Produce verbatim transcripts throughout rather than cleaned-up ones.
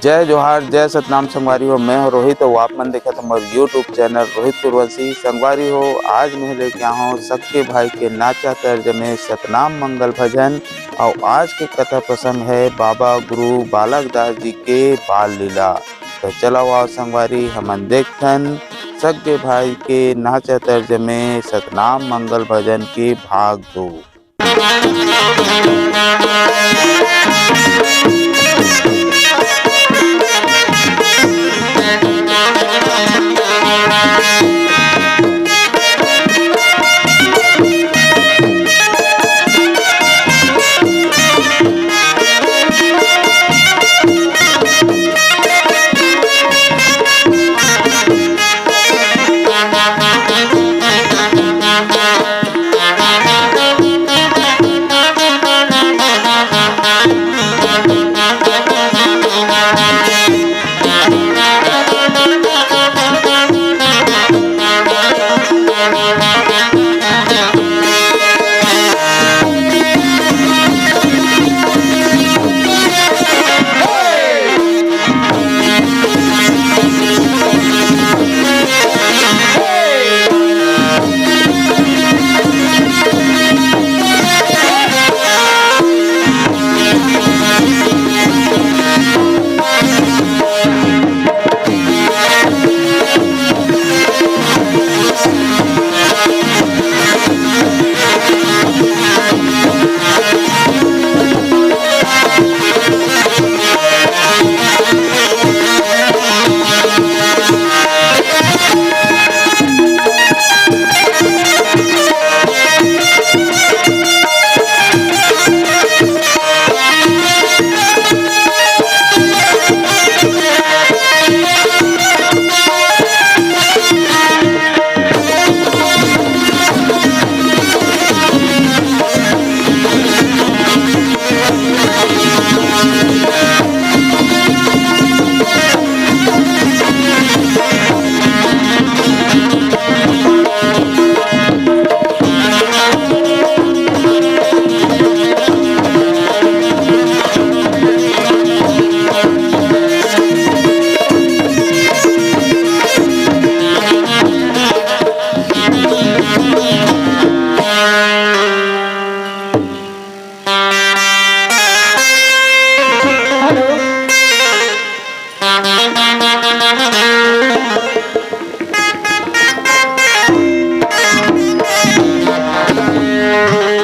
जय जोहार, जय सतनाम संगवारी हो। मैं हूं रोहित, अउ आप मन देखत हो हमर YouTube चैनल रोहित कुरवंशी। संगवारी हो, आज मैं लेके आए हूं सक्के भाई के नाचा तर्जमे सतनाम मंगल भजन। अउ आज के कथा प्रसंग है बाबा गुरु बालक दास जी के बाल लीला। तो चलो आओ संगवारी, हमन देखथन सक्के भाई के नाचा तर्जमे सतनाम मंगल भजन के भाग दो।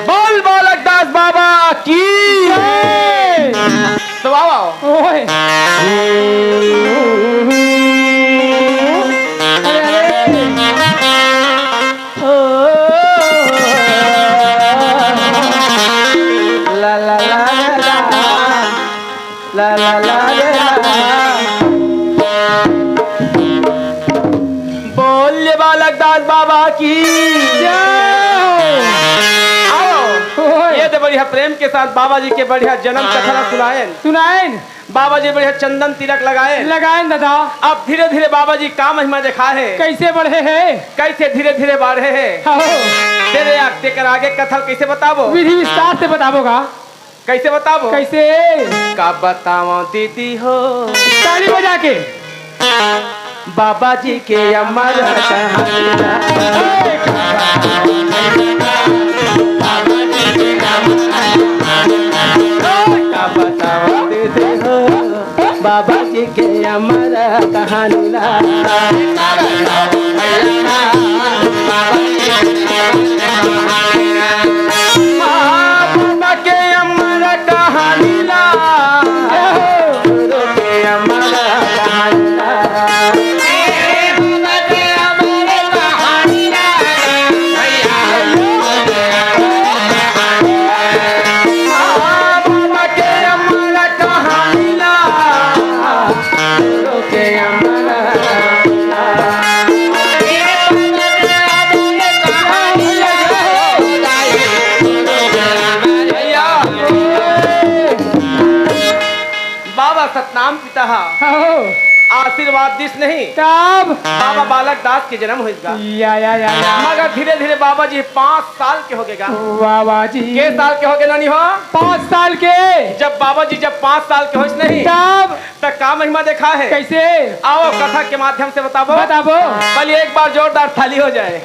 बोल बालक दास बाबा की जय। तो आओ, आओ। ओए। अरे, अरे। ओ। ला, ला, ला, ला, ला। ला, ला, ला, ला, ला। बोल बालक दास बाबा की जय। आओ। ओए। ये तो बढ़िया प्रेम के साथ बाबा जी के बढ़िया जन्म कथा ला सुनाएन। सुनाएन। बाबा जी बढ़िया चंदन तिलक लगाएन। लगाएन दादा। अब धीरे-धीरे बाबा जी का महिमा देखा है। कैसे बढ़े है? कैसे धीरे-धीरे बढ़े है। आओ। तेरे आग तेकर आगे कथा कैसे बताबो? विधि विस्तार से बताबो का? कैसे बताबो? कैसे? का बतावं दीदी हो। ताली बजा के। बाबा जी के अमर कहानी। का बतावं दीदी हो। बाबा जी के अमर कहानी ला। बाबा के अमर कहानी ला। गुरु के अमर कहानी ला। बाबा के अमर कहानी ला। बाबा सतनाम पिता हा। हो। आशीर्वाद दिस नहीं। तब? बाबा बालक दास के जन्म होइस गा। या, या, या, या। मगर धीरे-धीरे बाबा जी पाँच साल के हो गे गा। वाह, वाह जी। के साल के हो गे नानी हो? पाँच साल के। जब बाबा जी जब पाँच साल के होइस नहीं, तब? त का महिमा देखा है? कैसे? आओ कथा के माध्यम से बताबो। बताबो। बल्कि एक बार जोरदार ताली हो जाए।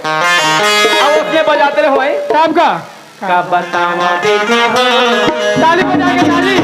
अब उसमें बजाते रहो भाई। तब का? का बतावा दीदी हो। ताली बजा के ताली।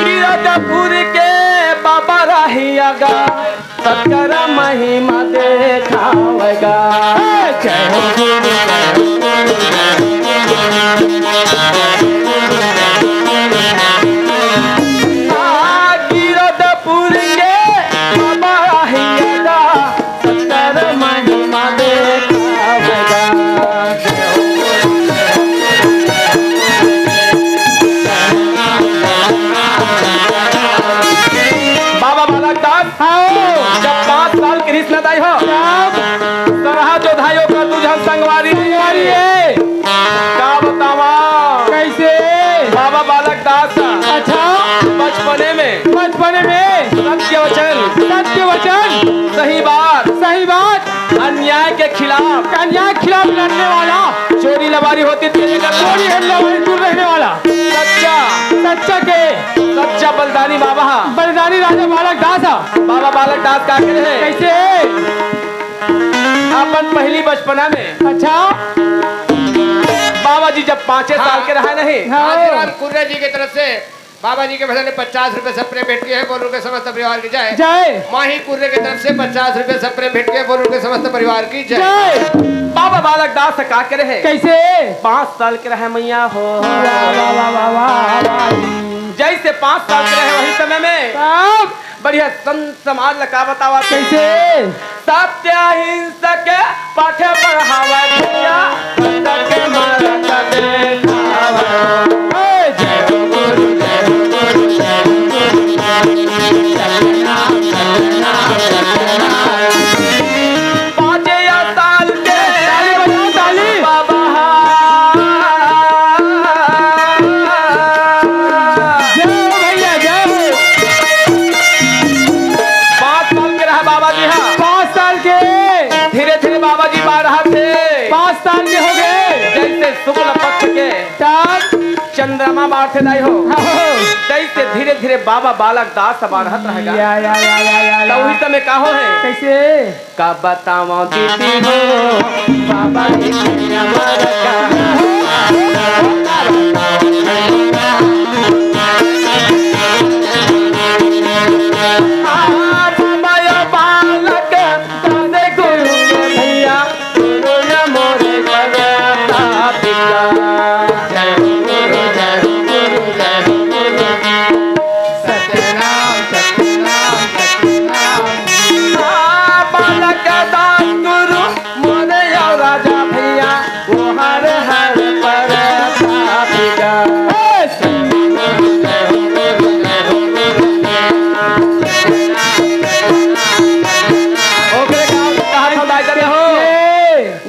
कीरतपुर के बाबा रहिया गा, सतकर महिमा देखावगा। जय हो गुरु, जय हो गुरु, जय हो गुरु। आ, कीरतपुर के बाबा रहिया गा, सतकर महिमा देखावगा। बाबा बालक दास, हाँ। जब पाँच साल के रिहिस न दाई हो, तब? सरहा जोधाई ओकर दू झन संगवारी संगवारी हे। का बतावा? कैसे? बाबा बालक दास। अच्छा। बचपने में। बचपने में। सत्य वचन। सत्य वचन। सही बात। सही बात। अन्याय के खिलाफ। अन्याय के खिलाफ लड़ने वाला। चोरी लबारी होती थी, लेकिन चोरी है लबारी दूर रहने वाला। सच्चा। सच्चा के। सच्चा बलिदानी बाबा। बलिदानी राजा बालक दास। बाबा बालक दास का करे है? कैसे? अपन पहली बचपना में। अच्छा। बाबा जी जब पाँचे साल के रहा नहीं। हाँ। आशीर्वाद कुर्रे जी की तरफ से बाबा जी के भजन में पचास रुपए सब प्रेम भेंट के है, बोल उनके समस्त परिवार की जय। जय। माही कुर्रे की तरफ से पचास रुपए सब प्रेम भेंट के है, बोल उनके समस्त परिवार की जय। जय। बाबा बालक दास का करे है? कैसे? पाँच साल के रहे मैया हो। वाह, वाह, वाह, वाह, वाह, वाह। जैसे पाँच साल के रहे वही समय में तब? बढ़िया संत समाज ला का बतावा? कैसे? सत्य अहिंसा के पाठ पढ़ावा भैया, सत्य के मार्ग देखावा। हे जय हो गुरु, जय हो गुरु, जय हो गुरु, जय हो गुरु। पाँचे या साल के ताली बजाओ, ताली। बाबा। जय हो भैया, जय हो। पाँच साल के रहा बाबा जी, हाँ। पाँच साल के। धीरे धीरे बाबा जी बाढ़त हे। पाँच साल के हो गए। जैसे शुक्ल पक्ष के तब? चंद्रमा बाढ़त हे दाई हो। हाँ, हो। जैसे धीरे धीरे बाबा बालक दास बाढ़त रहेगा। या, या, या, या, या, तो या। वही समय का हो है? कैसे? का बतावा दीदी हो, बाबा जी के अमर का। आ, बाबा यो बालक, दास गुरु भैया, गुरु न मोरे प्रतापिका। जय हो गुरु, जय हो गुरु, जय हो गुरु। सतनाम, सतनाम, सतनाम। आ, बालक दास गुरु मोरे अउ राजा भैया, वो हर हर प्रतापिका। ओकरे का कहा था दाई ददा हो?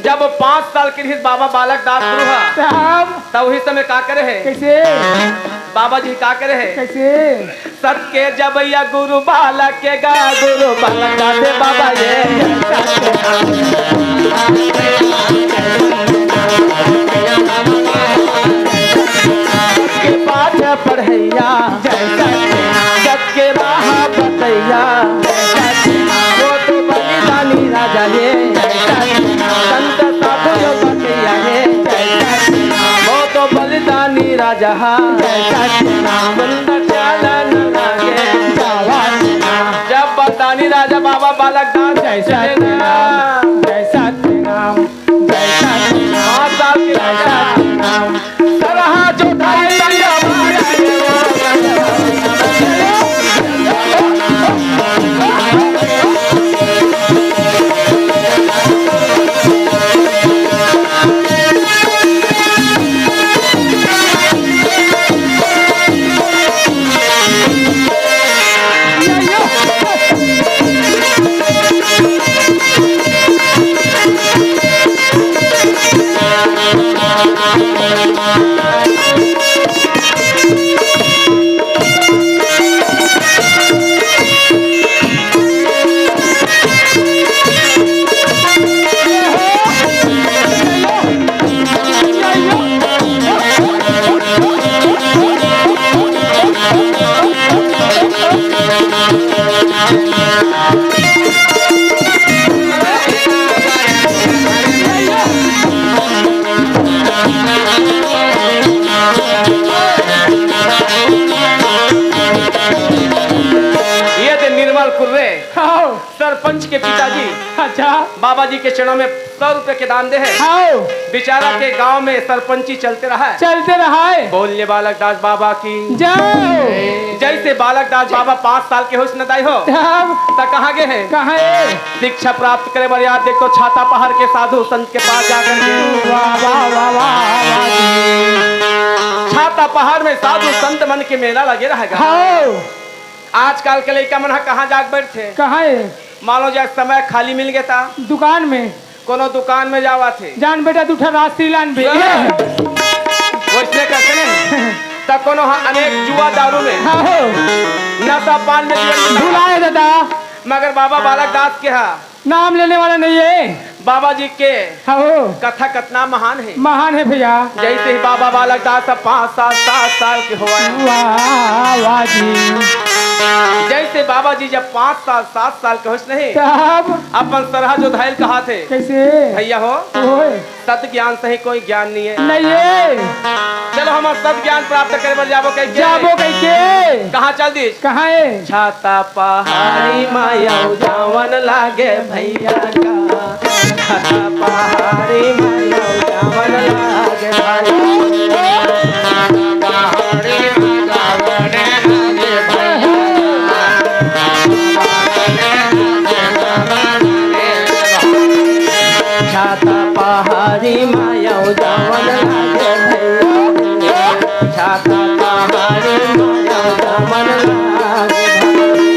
जब पाँच साल के रहिस बाबा बालक दास गुरु हा, तब? तब उही समय का करे हे? कैसे? बाबा जी का करे हे? कैसे? सत के जबैया गुरु बालक के गा, गुरु बालक दास बाबा ये। सत के पाठ पढ़ैया, सत के राह बतैया, वो तो बलिदानी राजा ये। संत साधु जो बतैया ये, वो तो बलिदानी जहाँ जय सतनाम। बंदा प्याला न लागे। जवान नाम। जब बरदानी राजा बाबा बालक दास जय चले ना। सतनाम, जय सतनाम, जय सतनाम, पाँच साल के जय राजा। सतनाम। सरहा जो धाई संग ये दे निर्मल कुर्रे, हाँ। सरपंच के पिताजी अच्छा। बाबा जी के चरणों में सौ रुपए के दान दे है। हाँ। बेचारा के गांव में सरपंची चलते रहा है। चलते रहा है। बोलिए बालक दास बाबा की जय। जैसे बालक दास बाबा पाँच साल के होश न दाई हो, तब त कहाँ गए हैं? कहाँ है? दीक्षा प्राप्त करे बर यार, देख तो छाता पहाड़ के साधु संत के पास जाकर के वाह, वाह, वाह, वाह, वाह जी। छाता पहाड़ में साधु संत मन के मेला लगे रहेगा। हाँ। आजकल के लइका मन ह कहाँ जाके बैठथे? कहाँ है? मान लो, जब समय खाली मिल गया था, दुकान में। कोनो दुकान में जावा थे। जान बेटा, दू ठा राशि लान बे। हाँ। वैसने करके नहीं। त कोनो ह अनेक जुआ दारू में, हाँ हो। नशा पान में जीवन बितावा। भुलाए दादा। मगर बाबा बालक दास के हा नाम लेने वाला नहीं है। बाबा जी के हाँ हो। कथा कतना महान है। महान है भैया। जैसे ही बाबा बालक दास अब पाँच साल, सात साल के होवय। वाह, वाह जी। जैसे बाबा जी जब पाँच साल, सात साल के होइस नहीं, तब? अपन सरहा जो धाइल कहा थे। कैसे? भैया हो, ओए। सत ज्ञान सही कोई ज्ञान नहीं है। नहीं है। चलो, हम सत ज्ञान प्राप्त करे बर जाबो कहिके। जाबो कहिके। कहाँ चल दिस? कहाँ है? छाता पहाड़ी मा अउ जावन लागे भैया का। छाता पहाड़ी मा अउ जावन लागे भैया। छाता पहाड़ी मा जावन लागे भैया। छाता पहाड़ी मा अउ जावन लागे भैया। छाता पहाड़ी मा अउ जावन लागे भैया।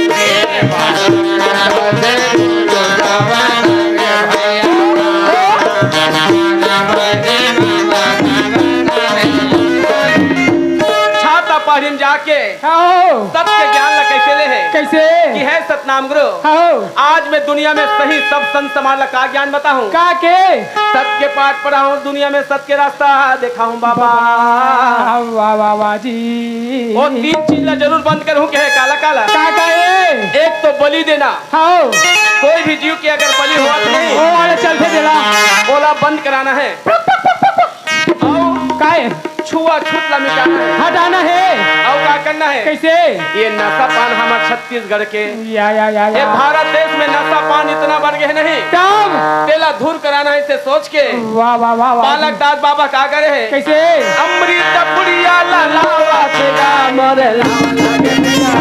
छाता पहाड़ी में जाके आओ। सत के ज्ञान ला कैसे ले हे? कैसे? कि हे सतनाम गुरु, आओ। आज मैं दुनिया में सही सब संत समाज ला का ज्ञान बताहूँ? का के? सत के पाठ पढ़ाहूँ, दुनिया में सत के रास्ता देखाहूँ बाबा। वाह, वाह, वाह, वाह जी। वो तीन चीज ला जरूर बंद करहूँ, कहे काला काला। का का ए? एक तो बलि देना। हाँ। कोई भी जीव के अगर बलि होवत नहीं, वो वाले चलते देला। ओला बंद कराना है। अउ काहे? छुआछूत ला मिटाना है। हटाना है। अउ का करना है? कैसे? ये नशा पान हमर छत्तीसगढ़ के, या, या, या, ये या। भारत देश में नशा पान इतना बढ़ गए नहीं। तब? तेला दूर कराना है, इसे सोच के वाह, वाह, वाह, वाह। बालक दास बाबा का करे है? कैसे? अमृत पुड़िया ला लावा तेरा मोरे लावा लगे तेरा।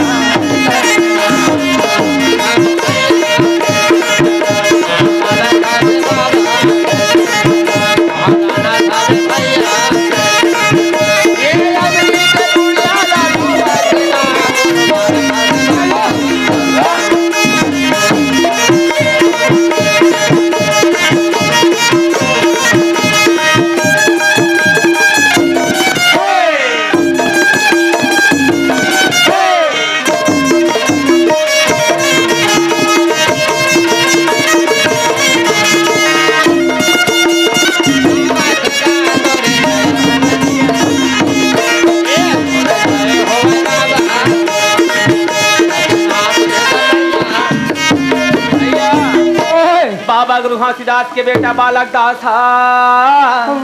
बाबा गुरु घासीदास के बेटा बालक दास हा।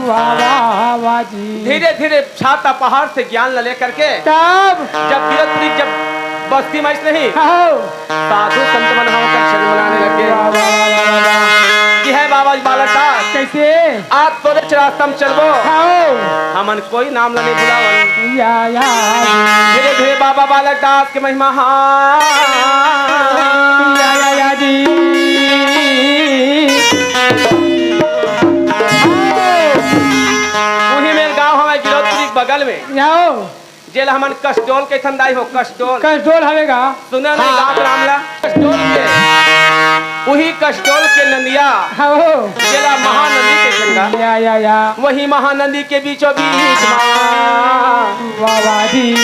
वाह, वाह, वाह जी। धीरे धीरे छाता पहाड़ से ज्ञान ल लेकर के तब जब गिरफ्तारी, जब बस्ती में आइस नहीं, हाँ। साधु संत मन ह ओकर चरण मनाने लग गे। वाह, वाह, वाह, वाह, वाह। कि हे बाबा बालक दास, कैसे? आज तोरे रास्ता में चलबो। हाँ। हमन कोई नाम ला नहीं बुलावन। या, या। धीरे धीरे बाबा बालक दास के महिमा हा। या, या, या जी। उही मेर गांव हवय गिरौदपुरी के बगल में। याओ। जेला हमन कसडोल कहिथन दाई हो, कसडोल। कसडोल हवे गा। सुने नहीं हाँ। गाँव के नाम ला? कसडोल के। उही कसडोल के नंदिया। हाँ हो। जेला महानंदी कहिथन गा। या, या, या। वही महानंदी के बीचों बीच मा। वाह, वाह जी।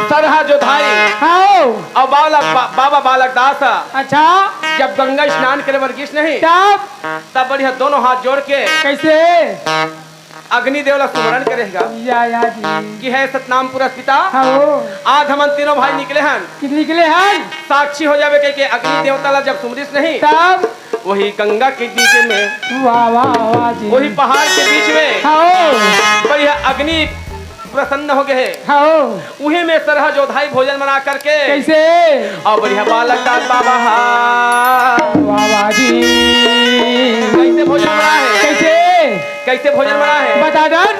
सरहा जोधाई। हाँ हो। अउ बालक, बा-, बाबा बालक दास। अच्छा। जब गंगा स्नान करे बर गिस नहीं। तब? तब बढ़िया दोनों हाथ जोड़ के। कैसे? अग्निदेव ला सुमरन करे गा। या, या जी। कि हे सतनाम पुरुष पिता, हाँ हो। आज हमन तीनों भाई निकले हन। कि निकले हन? साक्षी हो जावे कहिके अग्नि देवता ला जब सुमरिस नहीं, तब? वही गंगा के बीच में, वाह, वाह, वाह जी। वही पहाड़ के बीच में, हाँ हो। बढ़िया अग्नि प्रसन्न हो गए हे। हाँ हो। उही में सरहा जोधाई भोजन बना करके। कैसे? अउ बढ़िया बालक दास बाबा हा। वाह, वाह जी। कैसे भोजन बना हे? कैसे? कैसे भोजन बना हे? बता दन।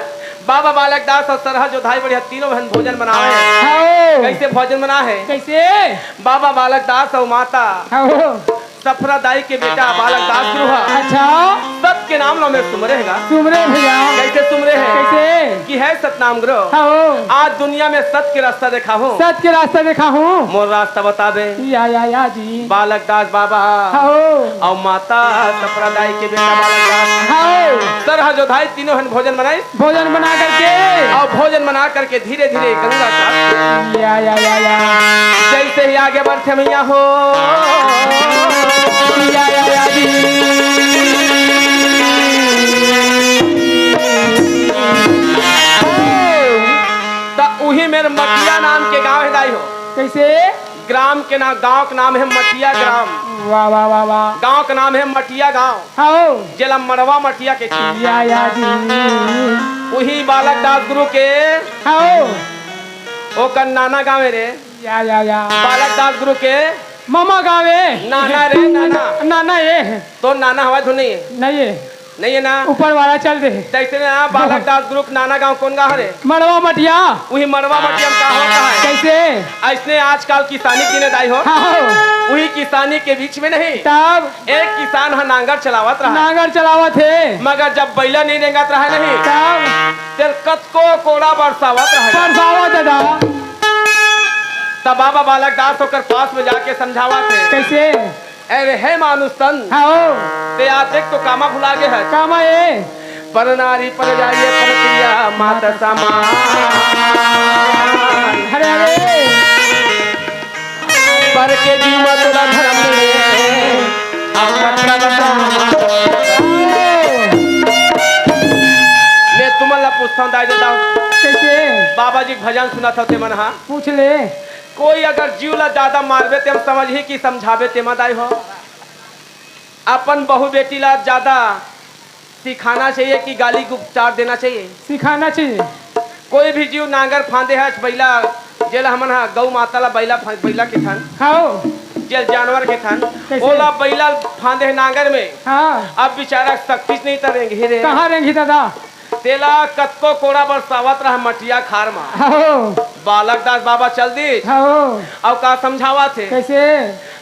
बाबा बालक दास अउ सरहा जोधाई बढ़िया तीनों बहन भोजन बनावे हे। हाँ। कैसे भोजन बना हे? कैसे? बाबा बालक दास अउ माता हाँ। सफरा दाई के बेटा बालक दास गुरु हा। अच्छा। सत के नाम ला में सुमरे हे गा। सुमरे भैया। कैसे सुमरे हे? कैसे? कि हे सतनाम गुरु। हाँ। आज दुनिया में सत के रास्ता देखा हूँ। सत के रास्ता देखा हूँ। मोर रास्ता बताबे। या, या, या जी। बालक दास बाबा। हाँ। अउ माता सफरा दाई के बेटा बालक दास। हाँ। सरहा जोधाई तीनों हन भोजन बनाई। भोजन बना करके। अउ भोजन बना करके धीरे धीरे गंगा का या, या, या, या। जैसे ही आगे बढ़थे मैया हो। या, या, या, जी। त उही मेर मटिया नाम के गांव हे दाई हो। कैसे? ग्राम के नाम, गांव के नाम हे मटिया ग्राम। वाह, वाह, वाह, वाह। गांव के नाम हे मटिया गांव। हाँ। जेला मड़वा मटिया कहिथे। या, या जी। उही बालक दास गुरु के हाँ। ओकर नाना गाँव हे रे। या, या, या। बालक दास गुरु के ममा गाँव हे। नाना रे, नाना। नाना ए। तोर नाना हवय धुन नहीं हे? नहीं हे। नहीं हे ना? ऊपर वाला चल दे। तैसे ना, बालक दास गुरु के नाना गाँव कोन गाँव हरे? मड़वा मटिया। उही मड़वा मटिया में का होत हे? कैसे? अइसने आजकल किसानी के दिन दाई हो। हाँ, हाँ। उही किसानी के बीच में नहीं। तब? एक किसान ह नांगर चलावत रहा। नांगर चलावत हे। मगर जब बइला नहीं रेंगत रहा नहीं। तब? तेल कतको कोड़ा बरसावत रहा। बरसावत हे दा। तब बाबा बालक दास ओकर पास में जाके समझावत हे। कैसे? अरे हे मानुष तन। हाँ हो। ते आज देख तो कामा भुला गे हस। कामा ए। पर नारी पर जाइए पर प्रिया मात समान। अरे, अरे। पर के जीव म तोला धर्म मिले। अब कतरा बताओं। मैं तुमन ला पूछथंव दाई ददा। कैसे? बाबा जी के भजन सुनत हव ते मन हा। पूछ ले। कोई अगर जीव ला ज्यादा मारबे ते हम समझही कि समझाबे ते म दाई हो। अपन बहू बेटी ला ज्यादा सिखाना चाहिए कि गाली गुप्चार देना चाहिए? सिखाना चाहिए। कोई भी जीव नांगर फांदे हस, बइला, जेला हमन हा गौ माता ला बइला फा-, बइला कहिथन। हाँ। जेल जानवर कहिथन। कैसे? ओला बइला फांदे हे नांगर में। हाँ। अब बेचारा शक्ति से नहीं त रेंगही रे। कहाँ रेंगही दादा? तेला कतको कोड़ा बरसावत रहा मटिया खार मा। हाँ। बालक दास बाबा चल दिस। हाँ। अउ का समझावत हे? कैसे?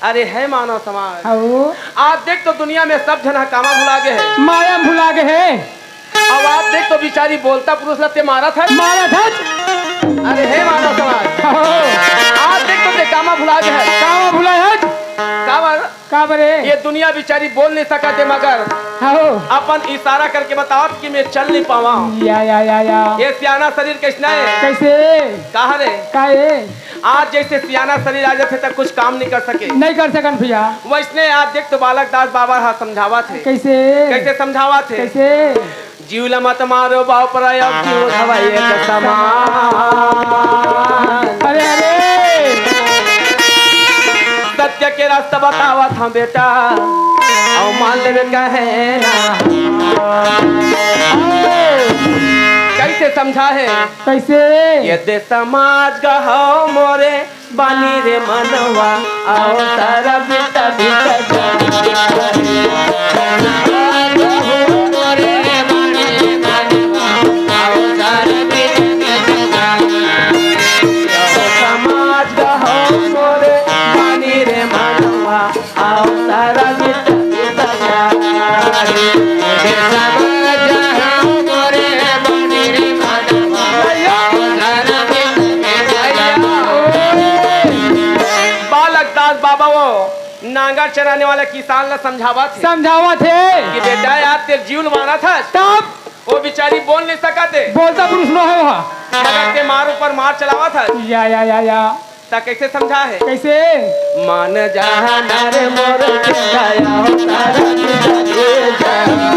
अरे हे मानव समाज। हाँ। आज देख तो दुनिया में सब झन ह कामा भुला गे हे। माया म भुला गे हे। अउ आज देख तो बिचारी बोलता पुरुष ला ते मारत हस। मारत हस। अरे हे मानव समाज। हाँ। आज देख तो ते कामा भुला गे हस। कामा भुला हस। काबर? काबर रे? ये दुनिया बिचारी बोल नहीं सकत हे मगर हाँ। अपन इशारा करके बतावत कि मैं चल नहीं पावा। या, या, या, या। ये सियाना शरीर कैसना हे? कैसे? कहा रे? का हे? आज जैसे सियाना शरीर आ जाथे त कुछ काम नहीं कर सके। नहीं कर सकन भैया। वैसने आज देख तो बालक दास बाबा हा समझावत हे। कैसे? कैसे समझावत हे? कैसे? जीव ल मत मारो बाप रे, अब जीव हवय एक समान। अरे, अरे। सत्य के रास्ता बतावत हँव बेटा, अउ मान लेबे कहे ना। कइसे समझा हे? कइसे? ये दे समाज गहव मोरे, बानी रे मनवा, अउ सारा बीता बीता जा। समाज गहव मोरे, बानी रे मनवा, अउ सारा बीता बीता जा। बालक दास बाबा वो नांगर चराने वाला किसान ला समझावत हे। समझावत हे। कि बेटा यार, तें जीव ल मारत हस। तब? वो बिचारी बोल नइ सकत हे। बोलता पुरुष नोहे वो। मगर तें मार ऊपर मार चलावत हस। या, या, या, या। त कइसे समझा हे? कइसे? मान जा ना रे मोर के दया हो तारा के दया।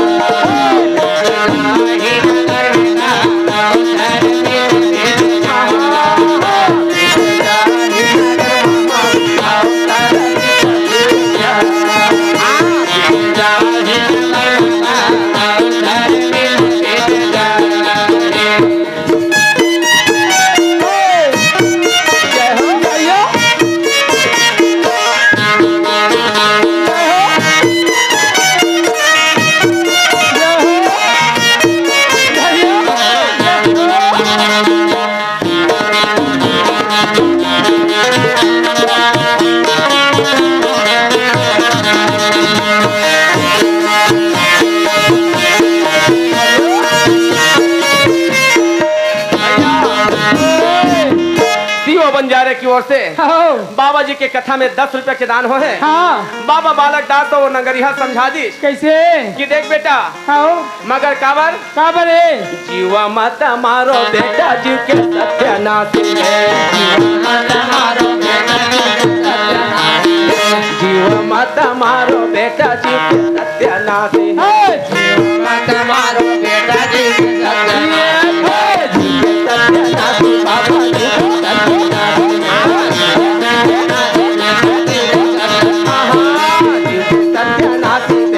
सीओ बंजारे की ओर से हाँ। बाबा जी के कथा में दस रुपया के दान होहे। हाँ। बाबा बालक दास तो वो नंगरिहा समझा दिस। कइसे? कि देख बेटा, हाँ। मगर काबर? काबर हे? जीवा मत मारो बेटा, जीव के सत्यानाश हे। जीवा मत मारो बेटा, जीव के सत्यानाश हे। जीवा मत मारो बेटा, जीव के सत्यानाश हे। हे! जीवा मत मारो बेटा, जीव के सत्यानाश हे। जीव के सत्यानाश हे, बाबा, जीव के सत्यानाश हे।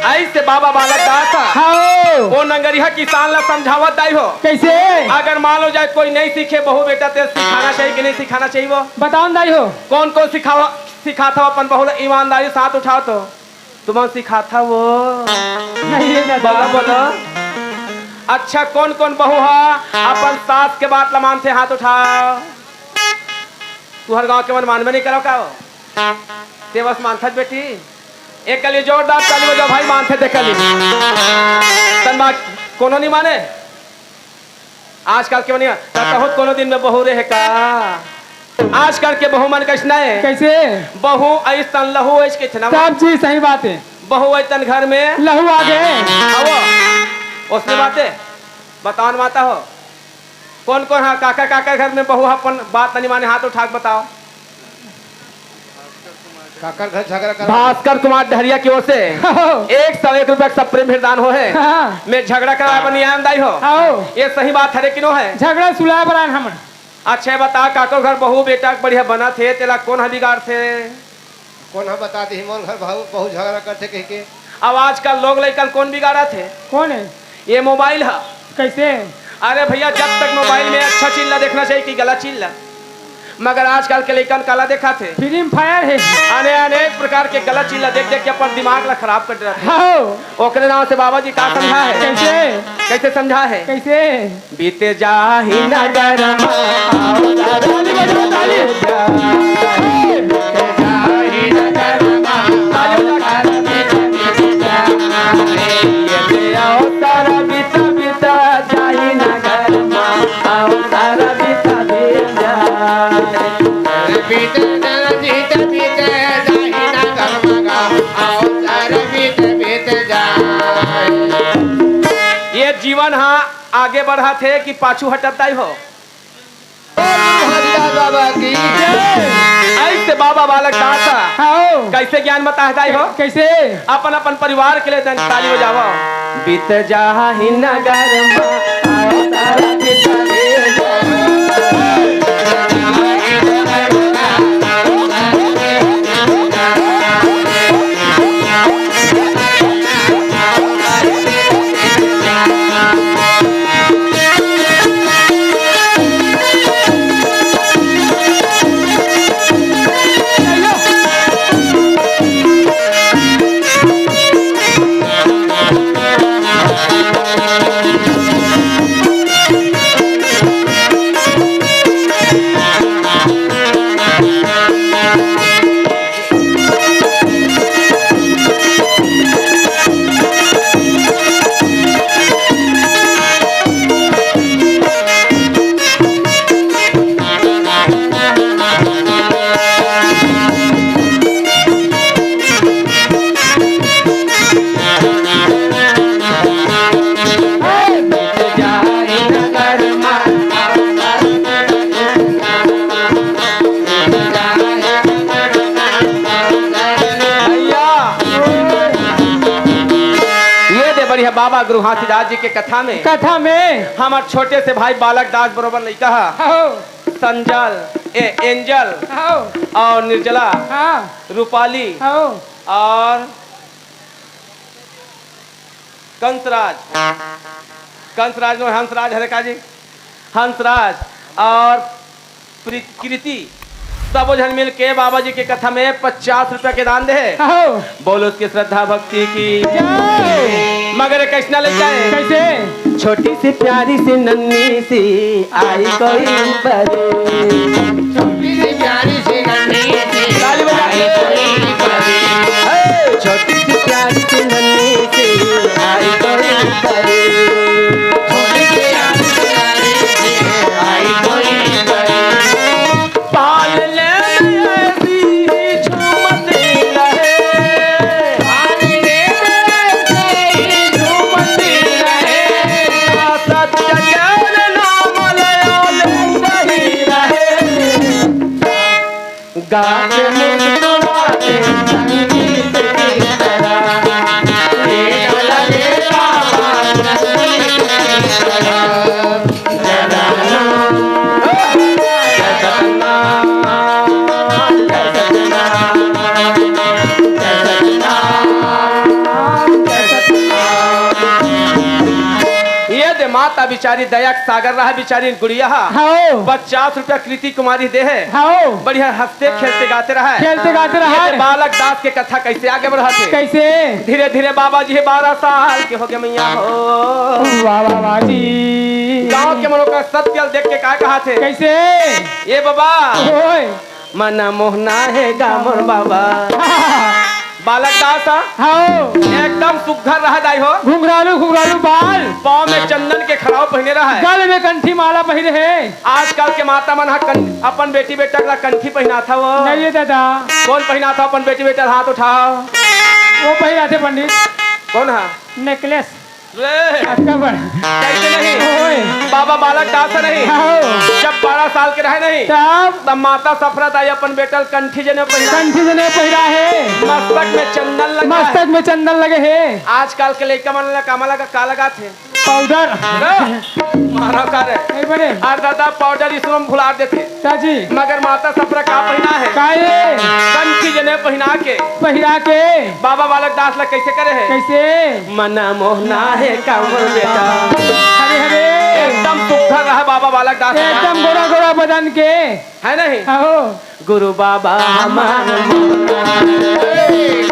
अइसे बाबा बालक दास हाँ। वो नंगरिहा किसान ला समझावत दाई हो। कइसे? अगर मान लो जाए कोई नइ सीखे बहू बेटा, तेला सिखाना चाहिए कि नइ सिखाना चाहिए वो? बताओ न दाई हो। कौन कौन सिखावा, सिखात हव अपन बहू ला? ईमानदारी से हाथ उठाव तो। तुमन सिखात हव वो? नहीं, नहीं, बोलो, नहीं। बोलो। अच्छा, कौन कौन बहू हा अपन सास के बात ला मानथे? हाथ उठाव। तुहर गांव के मन मानबे नइ करव का वो? तें बस मानथस बेटी। एक कली जोरदार ताली बजाव भाई, मानथे तें कली। तन बा कोनो नइ माने। आजकल के मन, त कहूँ कोनो दिन में बहू रहे का? आजकल के बहू मन कइसना हे? कइसे? बहू अइसन लहू अइस कहिथे ना। तब जी सही बात हे। बहू अइस तन घर में लहू आ गे। हव। ओसने बात हे। बताओ न माता हो। कौन कौन हा, काकर काकर घर में बहू हा अपन बात नइ माने, हाथ उठा के बताओ। काकर घर झगड़ा करा? भास्कर कुमार डहरिया की ओर से एक सौ एक रुपया के सप्रेम भरदान होहे। हाँ। मैं झगड़ा कराय बर नइ आयन दाई हो। आओ। ये सही बात हरे कि नोहे? झगड़ा सुलहा बर आयन हमन। अच्छा, ये बता, काकर घर बहू बेटा के बढ़िया बनथे, तेला कोन हा बिगाड़थे? कोन हा बता दिही, मोर घर बहू, बहू झगड़ा करथे कहिके? अब आजकल लोग लइकन कोन बिगाड़त हे? कोन हे? ये मोबाइल हा। कइसे? अरे भइया, जब तक मोबाइल में अच्छा चीज ला देखना चाहिए कि गलत चीज ला, मगर आजकल के लइकन काला देखत हे? Free Fire हे। अने-, अनेक प्रकार के गलत चीज ला देख-देख के अपन दिमाग ला खराब कर देथे। हाँ। ओकरे नाम से बाबा जी का समझा हे? कइसे? कइसे समझा हे? कइसे? बीत जाही नगर मा, आओ तारा ताली बजाओ, ताली। बीत जाही नगर मा, आओ तारा बीत, बीत जाही। ये आओ तारा बीत, बीत जाही नगर मा, आओ तारा बीत, बीत जाही। बीत जाही, बीत जाही नगर मा, आओ तारा बीत, बीत जाही। ये जीवन हा आगे बढ़त हे कि पाछू हटत दाई हो? बोल हरिया बाबा की जय। अइसे बाबा बालक दास हा। हाँ। कइसे ज्ञान बताय दाई हो? कइसे? अपन अपन परिवार के लिए दन ताली बजावा। बीत जाही नगर मा, आओ तारा के ताली। बाबा गुरु घासीदास जी के कथा में कथा में हमर छोटे से भाई बालक दास बरोबर लइका ह। हो। संजल, ए, एंजल हो। और निर्जला, हाँ। रूपाली हो। और कंसराज, कंसराज नो, हंसराज हरे का जी? हंसराज और प्री-, कृति, सबो झन मिल के बाबा जी के कथा में पचास रुपया के दान दे हे। हो। बोलो उसके श्रद्धा भक्ति की। जय। मगर कैसना लइका हे? कैसे? छोटी सी प्यारी सी नन्ही सी आई कोई बड़े। छोटी सी प्यारी सी नन्ही सी ताली बजा के। आई कोई बड़े। हे, छोटी सी प्यारी सी नन्ही सी आई कोई बड़े। छोटी सी प्यारी सी नन्ही सी आई कोई बड़े। पालने में ऐसी ही झूमती रहे। पालने में ऐसी ही झूमती रहे। सत्य ज्ञान नाम लो लेत ही रहे। गाके मुस्कुराते संगीत की तरह। एक लगे बाबा संगीत की तरह। ये दे माता बिचारी दया के सागर रहा, बिचारी गुड़िया हा। हाँ। पचास रुपया कृति कुमारी दे हे। हाँ। बढ़िया हंसते खेलते गाते रहा हे। खेलते गाते रहा ये हे। दे बालक दास के कथा कैसे आगे बढ़ाथे? कैसे? धीरे धीरे बाबा जी बारह साल के हो गए मैया हो। वाह, वाह, वाह जी। गांव के मन ओकर सत्य ल देख के का कहाथे? कैसे? ए बाबा, ओए। मन मोहना हे गा मोर बाबा। बालक दास हा? हाँ। एकदम सुघर रहा दाई हो। घुंघरालू, घुंघरालू बाल। पाँव में चंदन के खड़ाऊ पहिने रहा हे। गल में कंठी माला पहिरे हे। आजकल के माता मन हा कन-, अपन बेटी बेटा ला कंठी पहिनाथा वो। नहीं रे दादा। कौन पहिनाथा अपन बेटी बेटा ला? हाथ उठाओ। वो पहिराथे पंडित। कौन हा? नेकलेस। रे, अतका बड़। कैसे नहीं? ओए। बाबा बालक दास नहीं। हाँ। जब बारह साल के रहे नहीं, तब? तब माता सफरा दाई अपन बेटा ल कंठी जनेऊ पहिरा। कंठी जनेऊ पहिरा हे। मस्तक में चंदन लगा हे। मस्तक में चंदन लगे हे। आजकल के लइका मन ला कामा लगा, का लगाथे? पाउडर। रे, मारा का रे? नहीं बने। अरे दादा, पाउडर इसमें भुला देथे। चाची। मगर माता सफरा का पहिना हे? का हे? कंठी जनेऊ पहिना के। पहिरा के। बाबा बालक दास ला कैसे करे हे? कैसे? मन मोहना हे का मोर बेटा। हरे हरे। एकदम सुघर रहा बाबा बालक दास का। एकदम गोरा गोरा बदन के। है नहीं? आहो। गुरु बाबा हमार मोहना हे।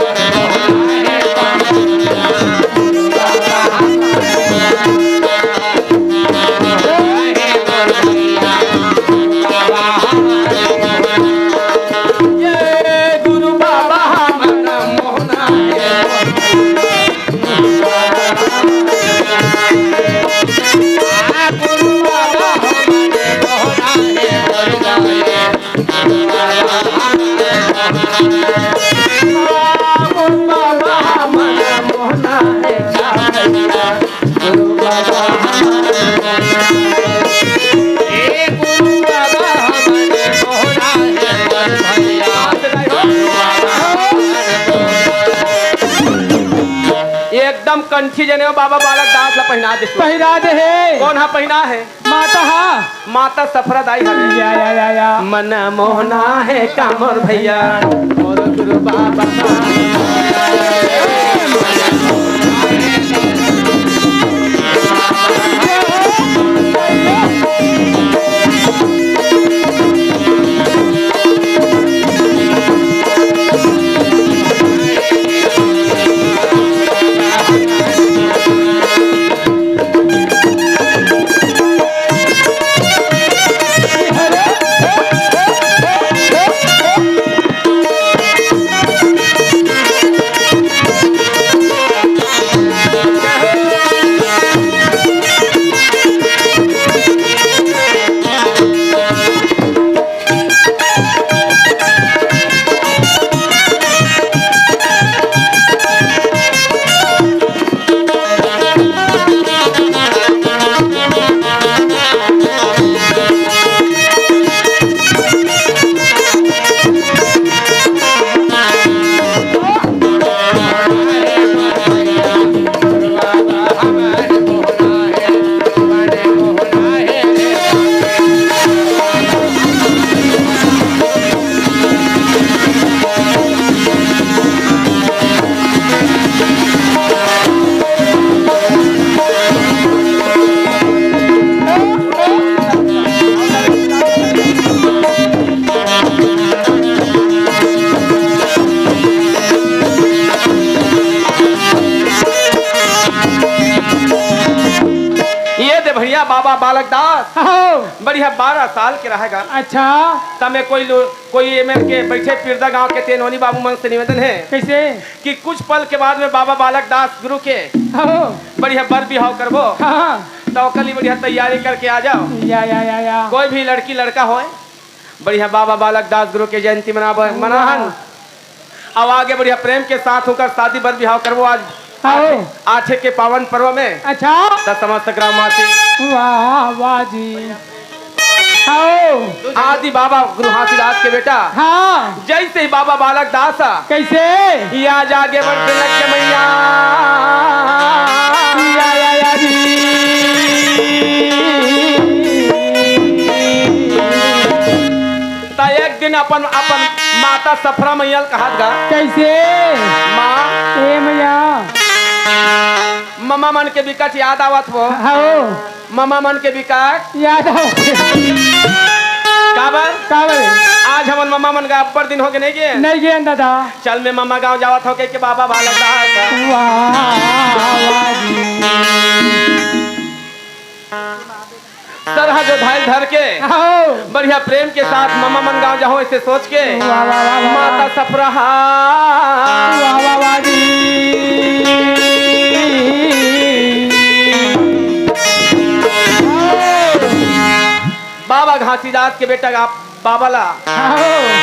ये गुरु बाबा हमर मोहना हे। गुरु बाबा हमर मोहना हे। गुरु बाबा हमर मोहना हे। गुरु बाबा हमर मोहना हे। ए गुरु बाबा हमर मोहना हे। एकदम कंठी जनेऊ बाबा बालक दास ला पहिना दे। पहिरा दे हे। कौन हा पहिना हे? माता हा। माता सफरा दाई हरे। या, या, या, या। मन मोहना हे का मोर भैया, मोर गुरु बाबा। दास, हो। बढ़िया बारह साल के रहेगा। अच्छा। तमे कोई लो-, कोई एमेर के बैठे पिरदा गांव के तेनोनी बाबू मन से निवेदन हे कइसे? कि कुछ पल के बाद में बाबा बालक दास गुरु के हो। बढ़िया बर बिहाव करबो। हाँ। त ओकर लिए बढ़िया तैयारी करके आ जाव। या, या, या, या। कोई भी लड़की लड़का होय, बढ़िया बाबा बालक दास गुरु के जयंती मनाबो, वाह। मनाहन। अब आगे बढ़िया प्रेम के साथ होकर शादी बर बिहाव करबो आज। आओ। आठे, आठे के पावन पर्व में। अच्छा। त समस्त ग्रामवासी। वाह, वाह जी। आओ। आदि बाबा गुरु घासीदास के बेटा। हाँ। जैसे ही बाबा बालक दास। कइसे? या जागे बढ़ते लग के मैया। या, या, या जी। त एक दिन अपन, अपन माता सफरा मैया ल कहत गा। कइसे? माँ। ए मैया। ममा मन के बिकट याद आवत हो। हव। ममा मन के बिकट। याद आवत हे। काबर? काबर? आज हमन ममा मन गा अब्बड़ दिन होगे नइ गेन। नइ गेन दादा। चल मैं ममा गाँव जावत हों कहिके बाबा बालक दास। वाह, वाह जी। सरहा जोधाई ल धर के। आओ। बढ़िया प्रेम के साथ ममा मन गाँव जाहूँ, ऐसे सोच के। वाह, वाह, वाह, वाह। माता सफरहा। वाह, वाह, वाह जी। आओ। बाबा घासीदास के बेटा आप बाबा ला, आओ।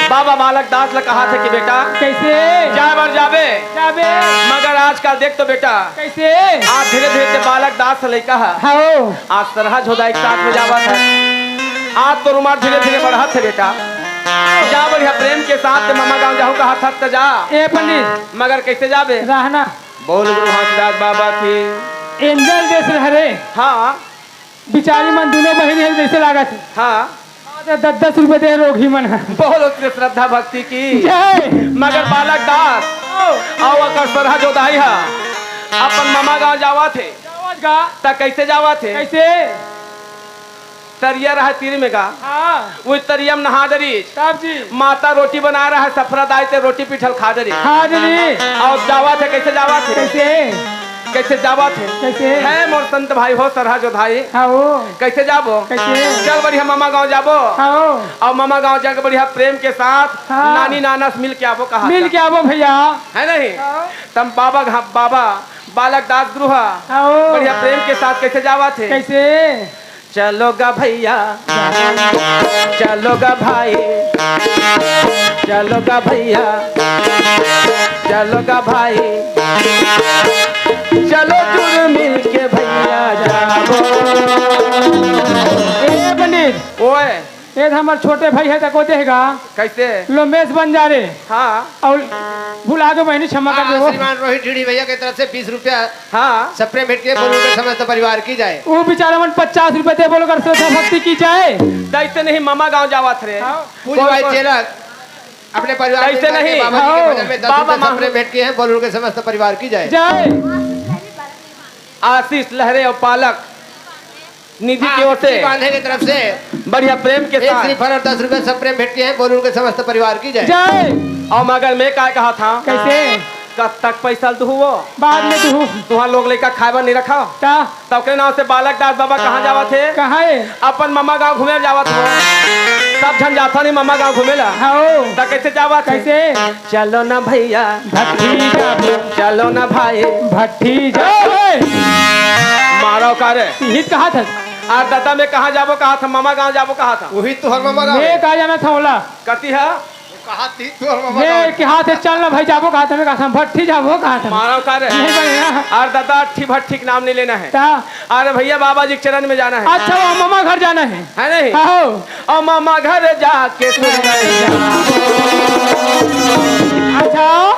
बाबा बालक दास ला कहाथे कि बेटा, कइसे? जाए बर जाबे। जाबे। मगर आजकल देख तो बेटा, कइसे? आज धीरे-धीरे ते बालक दास लइका ह। हव। आज सरहा जोधाई के साथ में जावत हे। आज तोर उमर धीरे-धीरे बढ़त हे बेटा। जा बढ़िया प्रेम के साथ ते ममा गाँव जाहूँ कहत हस त जा। ए पंडित। मगर कइसे जाबे? रहना। बोल गुरु घासीदास बाबा की। एंजल जइसे हरे। हाँ। बिचारी मन दूनों बहिनी हे जइसे लागत हे। हाँ। दस दस रुपया दे रोगही मन ह। बोल ओकरे श्रद्धा भक्ति की। जय। मगर बालक दास, अउ ओकर सरहा जोधाई ह, अपन ममा गाँव जावत हे। जावत गा। त कइसे जावत हे? कइसे? तरिया रहय तीर में गा। हाँ। उही तरिया में नहा डरिस। तब जी। माता रोटी बनाए रहय, सफरा दाई ते रोटी पीठल खा डरिस। खा डरिस। अउ जावत हे, कइसे जावत हे? कइसे? कइसे जावत हे? कइसे? हे मोर संत भाई हो, सरहा जोधाई। हाँ हो। कइसे जाबो? कइसे? चल बढ़िया ममा गाँव जाबो। हाँ हो। अउ ममा गाँव जाके बढ़िया प्रेम के साथ हाँ। नानी नाना से मिल के आबो कहा मिल था। के आबो भइया। हे नहीं? हाँ। तब बाबा घा-, बाबा बालक दास गुरु ह। हाँ हो। बढ़िया प्रेम के साथ कइसे जावत हे? कइसे? चलो गा भइया, चलो गा भाई, चलो गा भइया, चलो गा भाई, चलो जुड़ मिल के भइया जाबो। ए पंडित, ओए। ए त हमर छोटे भाई हे, तको देहगा। कइसे? लोमेश बंजारे। हाँ। अउ भुला दो बहिनी, क्षमा कर हाँ, दो। श्रीमान रोहित ढीढ़ी भइया के तरफ से बीस रुपया हाँ। सबसे भेंट के बोल उनके समस्त परिवार की जाए। वो बेचारा मन पचास रुपया दे, बोलो कर श्रद्धा भक्ति की जाए। त अइसे नहीं ममा गाँव जावत रे। हाँ। पूज कौन, भाई कौन? चेला, अपने परिवार त अइसे के नहीं। बाबा जी के हाँ। भजन में दस बाबा रुपया माँ सबसे भेंट किए हैं, बोल उनके समस्त परिवार की जाए। जाए। आशीष लहरे अउ पालक निधि हाँ, के ओर से निधि बांधे के तरफ से बढ़िया प्रेम के एक साथ। श्रीफल अउ दस रुपया सबसे भेंट किए हैं, बोल उनके समस्त परिवार की जाए। जाए। अउ मगर मैं काय कहा था? कइसे? कब तक पइसा ल दुहू वो? बाद में दुहू। तुँहर लोग लइका खाए बर नइ रखव? का? त ओकरे नाव से बालक दास बाबा कहाँ जावत हे? कहाँ हे? अपन ममा गाँव घूमे जावत हो। सब झन जाथन ही ममा गाँव घूमे ला। हाँ। त कइसे जावत हे? कइसे? चलो ना भइया। भट्ठी जाबो। चलो ना भाई। भट्ठी जाबो। मारो का रे? इही त कहा था। अउ दादा मैं कहाँ जाबो कहा था? ममा गाँव जाबो कहा था। उही तुँहर ममा गाँव मैं हे। कहाँ जाना था ओला? कती हा? वो कहा थी, तू हम ये मत कहा थे, "चल ना भाई, जाबो कहा था?" मैं कहा था, "भट्ठी जाबो कहा था?" मारा का रे? नहीं बनेगा। अरे दादा, अट्ठी भट्ठी के नाम नहीं लेना है। क्या? अरे भइया, बाबा जी के चरण में जाना है। अच्छा, वो ममा घर जाना है। है नहीं? हाँ। अउ ममा घर जाके सुंदर अच्छा।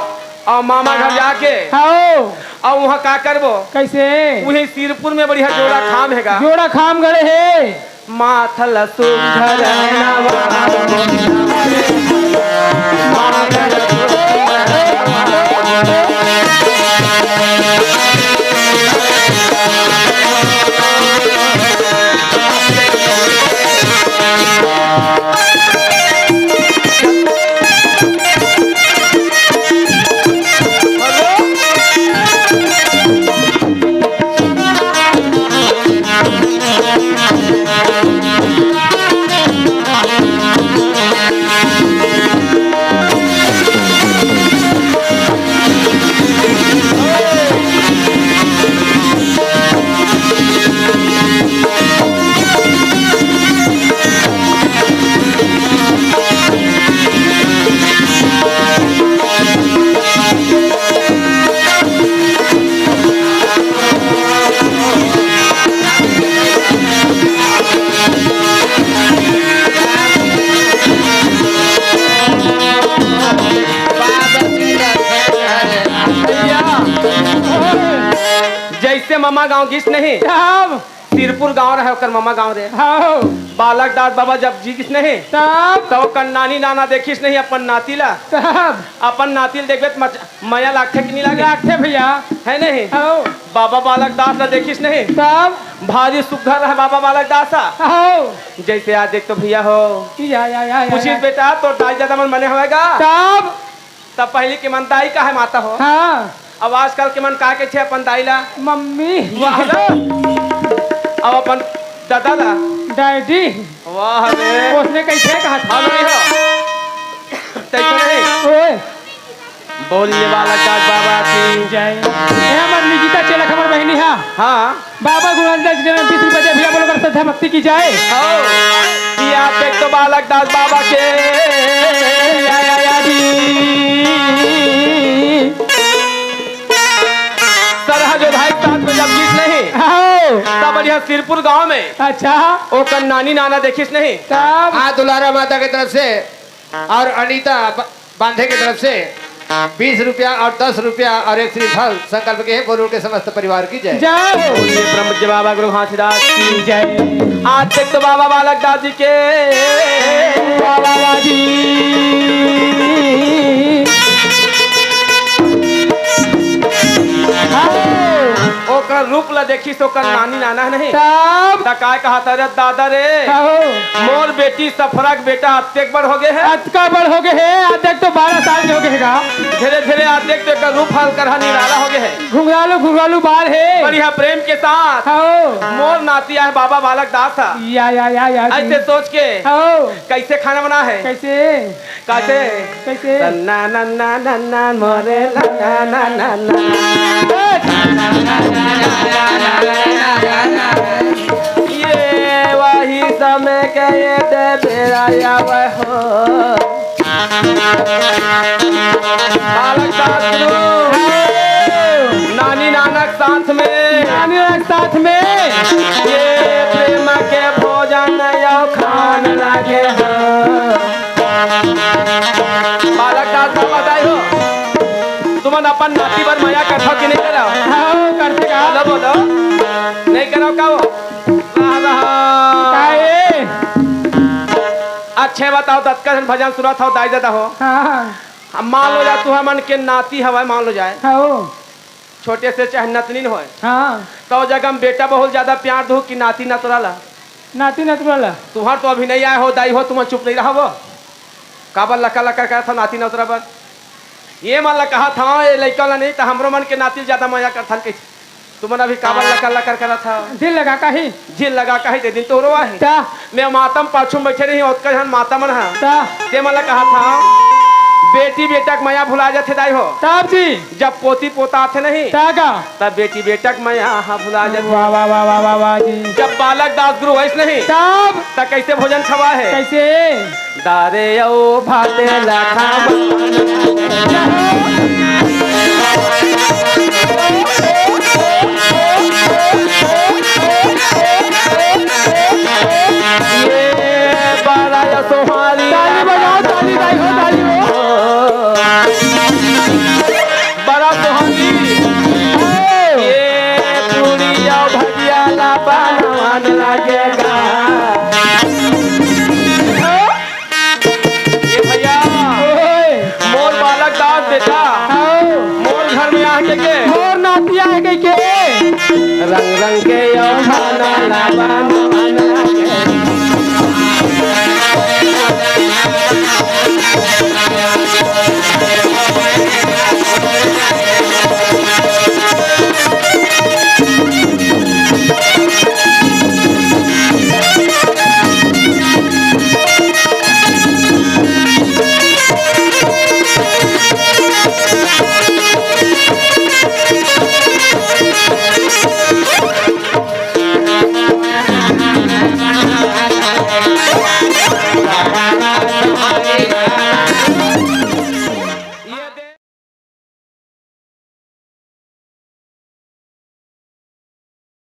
अउ ममा घर जाके हाँ। अउ उहाँ का करबो? कइसे? उही सिरपुर में बढ़िया जोड़ा खाम हे गा। जोड़ा खाम गड़े हे। माथल सुघर नवा। ममा गांव गिस नहीं। तब? सिरपुर गांव रहे ओकर ममा गांव रे। हव। बालक दास बाबा जब जी गिस नहीं। तब? तब ओकर नानी नाना देखिस नहीं अपन नाती ला। तब? अपन नाती ल देखबे त मच-, मया लागथे कि नहीं लागे? लागथे भैया। है नहीं? हव। बाबा बालक दास ला देखिस नहीं। तब? भारी सुग्घर रहे बाबा बालक दास हा। हव। जैसे आज देख तो भैया हो। या, या, या, या, पूछिस या। बेटा, तोर दाई ददा मन बने हवय गा? तब? तब पहिली के मन दाई काहे माता हो? हाँ। अब आजकल के मन का कहिथे अपन दाई ला? मम्मी। वाह रे। अब अपन ददा ला? डैडी। वाह रे। ओसने कहिथे कहा था? हाँ, नहीं हो। तैसे नहीं। ओए। बोलिए बालक दास बाबा की। जय। ए हमर निकिता चेलक हमर बहिनी हा। हाँ। बाबा गुरु रामदास जी के नाम बीस रुपया दे भैया, बोलो कर श्रद्धा भक्ति की जय। हो। कि आप देख तो बालक दास बाबा के। सरहा जो भाई साथ में जब गीत नहीं। हो। तब बढ़िया सिरपुर गांव में। अच्छा। ओकर नानी नाना देखिस नहीं। तब? हाँ, दुलारा माता की तरफ से और अनीता ब-, बांधे की तरफ से बीस रुपया और दस रुपया और एक श्रीफल संकल्प के बोल उठे समस्त परिवार की जय। जय हो। बोलिए परम पूज्य बाबा गुरु घासीदास की जय। आज तक तो बाबा बालक दास जी के बाबा जी। हाँ। ओकर रूप ला देखिस ओकर नानी नाना नहीं। तब? त काय कहत, "अरे दादा रे, कहो। मोर बेटी सफरा के बेटा अतेक बड़ हो गए है।" अतका बड़ हो गए है, अतेक तो बारह साल के हो गए है का? धीरे धीरे अतेक तो एकर रूप हल्का निराला हो गए है। घुंघरालू, घुंघरालू बाल है। बढ़िया प्रेम के साथ। हो। मोर नाती आए बाबा बालक दास हा। या, या, या, या, जी। ऐसे सोच के। हो। कैसे खाना बना है? कैसे? कैसे? कैसे? तन्ना नन्ना नन्ना मोरे नन्ना नन्ना नन्ना। ये वही समय के ये दे बेरा आवे हो। बालक दास गुरु, नानी नानक साथ में, नानी नानक साथ में, ये प्रेम के भोजन यो खान लागे हो। बालक दास बाबा दाई हो, तुमन अपन नाती बर मया करथव कि नहीं करव? हाँ, करथे का? बोलो, बोलो। नहीं करव का हो? रहा, रहा। काहे? अच्छे बताओ, दतका झन भजन सुनत हव, दाई ददा हो। हाँ। अब मान लो जाए, तुहर मन के नाती हवय, मान लो जाए। हाँ, हो। छोटे से चाहे नतनीन होय। हाँ। तो जगह में बेटा बहुत ज्यादा प्यार दो कि नाती नतरा ला? नाती नतरा ला। तुहर तो अभी नहीं आए हो, दाई हो, तुमन चुप नहीं रहो। काबर लकर लकर करत हो नाती नतरा बर? ये मन ला कहा था, ये लइका ला नहीं, तो हमरो मन के नाती ज्यादा मया करथन कहिथे। तुमन अभी काबर लकर लकर करत हव? दिल लगा का ही। दिल लगा का ही, ते दिन तोरो आहे। ता। मैं मातम पाछू में बैठे रही, ओतका झन माता मन हा। ता। ते मन ला कहा था, बेटी बेटा के मया भुला जाथे दाई हो। तब जी। जब पोती पोता आथे नहीं। ता का? तब बेटी बेटा के मया हा भुला जाथे। वाह, वाह, वाह, वाह, वाह, वाह जी। जब बालक दास गुरु वैस नहीं। तब? त कैसे भोजन खवा है? कैसे? दारे अउ भाते ला खावा। ये बड़ा या सोहारी ताली बजाओ, ताली भाई हो, ताली हो। बड़ा सोहारी। ये पूरी अउ भजिया ला बनवान लागेगा। ये भैया, ओए। मोर बालक दास बेटा, हाँ। मोर घर में आके के। मोर नाती आके के। रंग रंग के यो खाना ला बना बना के।